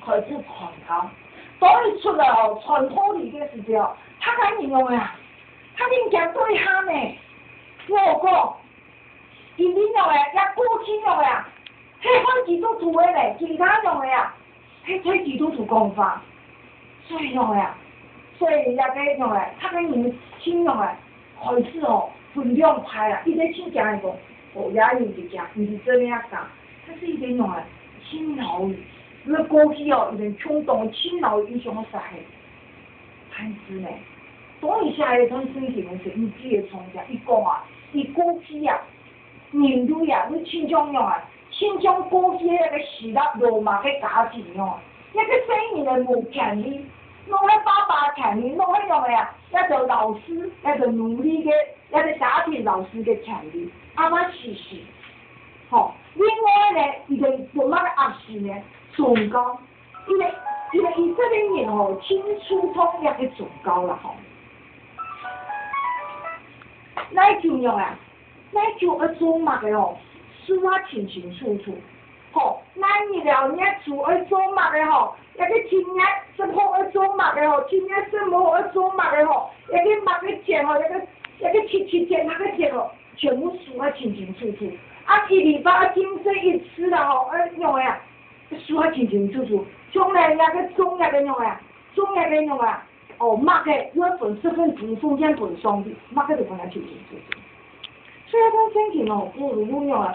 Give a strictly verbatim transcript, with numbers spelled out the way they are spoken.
開始傳教。當佢出來哦，傳道理个時節哦，客家人仰仔啊？客家人驚到一下呢。我講，佢等仰仔，也過去仰仔啊？係反基督徒个呢，其他仰仔啊？係對基督徒講話。所以仰仔啊？所以這个仰仔，客家人盡仰仔，開始哦，分兩派啊，一个盡驚个講，哦，這人就驚，毋係真个客家。但是一个仰仔，盡惱意，因為過去哦，佢等共同盡惱意，佢想愛殺佢。但是呢，當佢寫這段聖經个時，佢記得從前，佢講啊，佢過去啊，人類啊，佢親像仰仔，親像過去个希臘羅馬个家庭仰仔，該个細人仔無權利，攏係爸爸權利，攏係仰仔啊，該个老師，該个奴隸个，該个家庭老師个權利，啊，毋係死。吼，另外呢，佢个羅馬个壓死呢，宗教，因為，因為以色列人吼，盡注重這个宗教啦吼。哪一種仰仔啊？ 哪一種愛做麼个吼，書啊清清楚楚。吼，哪日了，日主愛做麼个吼，這个七月十號愛做麼个吼，七月十五號愛做麼个吼，這个麼个節吼，這个，這个七七節麼个節吼，全部書啊清清楚楚。啊，一禮拜愛禁食一次啦吼，愛仰仔啊？書啊清清楚楚。將來這个種這个仰仔啊？種這个仰仔啊？哦，麼个又愛分十分之一奉獻分上帝，麼个都分佢清清楚楚。 所以講聖經哦，保羅仰仔啊，